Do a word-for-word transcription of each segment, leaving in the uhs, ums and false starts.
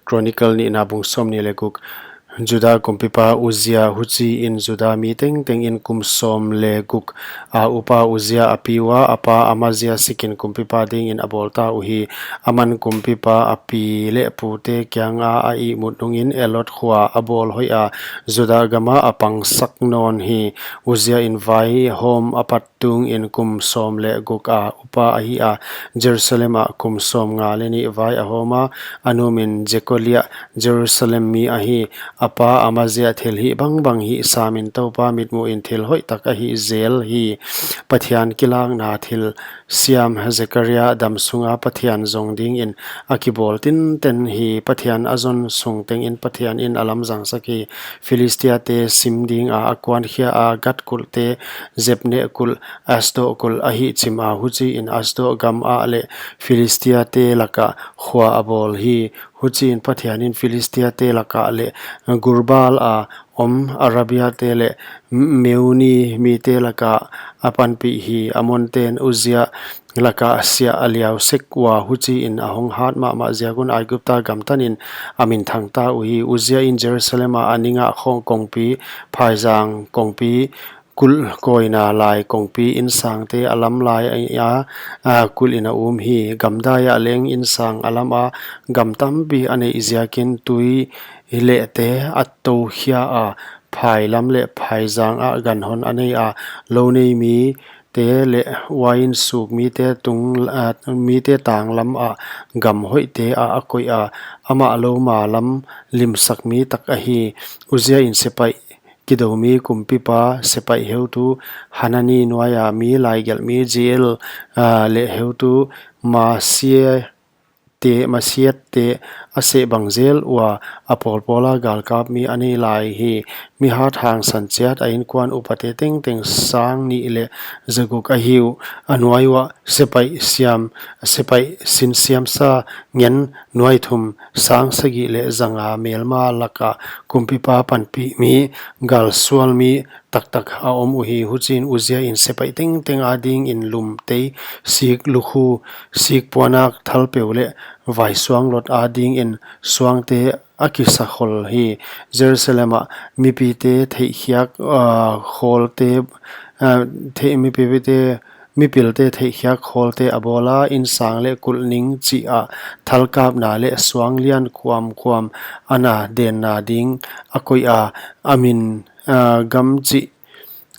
Chronicle nihna bung sawmnih leh guk. Juda kumpipa Uzia. Huchiin Juda mi tengteng in kum sawm leh guk a upa Uzia a pi ua, a pa Amazia sikin kumpipa dingin a bawlta uhi. Aman kumpipa a pi leh pute kianga a ihmut nungin Elot khua a bawl hoiha, Juda gama a pangsak nawn hi. Uzia in vaihawm a pat tungin kum sawm leh guk a upa ahi a, Jerusalem ah kum sawmnga leh nih vai a hawm a, a nu min Jekoliah, Jerusalem mi ahi. A pa Amazia thilhih bangbang hih samin Toupa mitmuhin thil hoihtak a hih zel hi. Pathian kilakna thil siam Zekaria dam sunga Pathian zong dingin a kibawl tinten hi. Pathian a zon sung tengin Pathian in a lamzangsak hi. Philistia te sim dinga a kuankhia a, Gath kulh te, Jabneh kulh, Ashdod kulh a hihchim a, huchiin Ashdod gam ah leh Philistia te lakah khua a bawl hi. Huchiin Pathian in Philistia te lakah leh Gurbaal a om Arabia te leh Meuni mite lakah a panpih hi. Ammon ten Uzia lakah siah a liau sek ua, huchiin a hong hat mahmah ziak un Aigupta gam tanin a minthangta uhi. Uzia in Jerusalem ah a ning ah khawng kongpi, phaizang kongpi, kulh kawina lai kongpi insangte a lam lai a, a kulhin a um hi. Gamdai ah leng insang a lam a, gam tampi a neih ziakin tui lehte a toukhia a, phai lam leh phaizang ah ganhon a nei a, lou nei mite leh uain suk mite tung, a, mite tang lam ah gam hoihte ah a koih a, amah lou ma lam limsak mi tak ahi. Uzia in sepaih kidoumi kumpipa sepaih heutu Hanani nuaia mi laigelhmi Jeiel, a, leh heutu Masia te, Masia te a seh bang zel ua, a pawlpawla galkap mi a nei lai hi. Mi hat hangsan chiat a inkuan upate tengteng sang nih leh zaguk ahi uh. A nuai uah sepaih siam, sepaih sinsiamsa ngen nuai thum, sang sagih leh zanga melma lakah kumpipa panpih mi, galsual mi taktak a om uhi. Huchiin Uzia in sepaih tengteng adingin lumtei, sik lukhu, sik puanak thalpeu leh vaisuang lot adingin suangte a kisakhol hi. Jerusalem ah mipite theihkhiak, a, khawlte, a, thei-, mipite, mipilte theihkhiak khawlte a bawl a, insang leh kulh ning chih ah thalkapna leh suang lian kuamkuam a na denna ding a koih a, a min, a, gam chih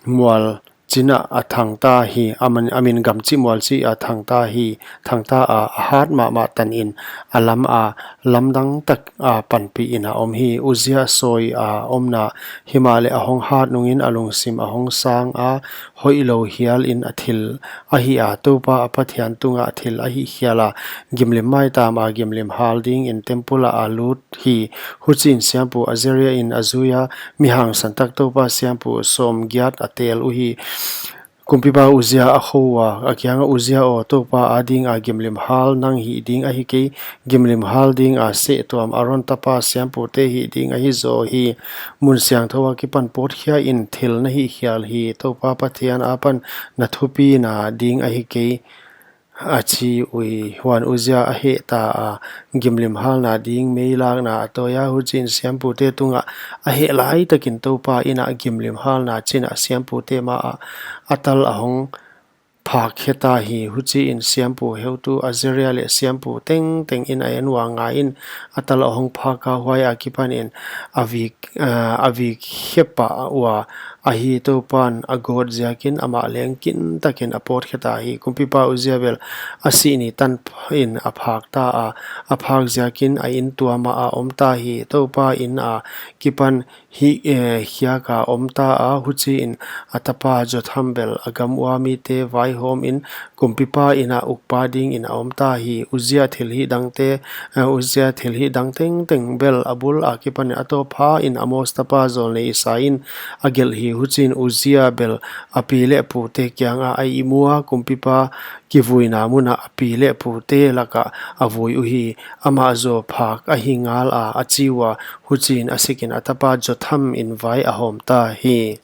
mual chin ah a thangta hi, a min, a min gam chih mual chih a thangta hi, thangta a, a hat mahmah tanin a lam a, lamdang tak a panpihin a om hi. Uzia sawi a omna, himahleh a hong hat nungin a lungsim a hong sang a, hoihlou hialin a thil ahi a, Toupa a Pathian tungah thil a hihkhial a, gimlim maitam a, gimlim hal dingin temple ah a lut hi. Huchiin siampu Azaria in a zui a, mi hangsan tak Toupa siampu sawmgiat a tel uhi. Kumpipa Uzia a khou ua, a kiangah, Uzia aw, Toupa adinga gimlim hal nang hih ding ahi kei, gimlim hal dinga seh tuam Aron tapa siampute hih ding ahi zaw hi. Mun siangthou akipan pawtkhiain thil na hihkhial hi, Toupa Pathian apan na thupina ding ahi kei, a chi ui. Huan Uzia a heh ta a, gimlim halna ding meilakna a tawi a, huchiin siampute tungah a heh laitakin Toupa in ah gimlim halna chin ah siampute ma ah a tal a hong phak khe ta hi. Huchiin siampu heutu Azaria leh siampu tengteng in a en ua, ngaiin, a tal a hong phak a, huai akipanin a vik, a, a vik khe pah ua, ahi, Toupan a gawt ziakin amah leng kintakin a pawtkhe ta hi. Kumpipa Uzia bel a sih ni tanin a phak ta a, a phak ziakin a in tuam ah a om ta hi. Toupa in akipan hih, eh, khiak a om ta a, huchiin a tapa Jotham bel a gam ua mite vaihawmin kumpipa in ah ukpa dingin a om ta hi. Uzia thilhih dangte, eh, Uzia thilhih dang tengteng bel a bul akipanin a tawpphain Amos tapa zawlnei Isai in a gelh hi. Huchiin Uzia bel a pi leh pute kiangah a ihmu a, kumpipa kivuina munah a pi leh pute lakah a vui uhi. Amah zaw phak ahi ngal a, a chi ua, huchiin a sikin a tapa Jotham in vai a hawm ta hi.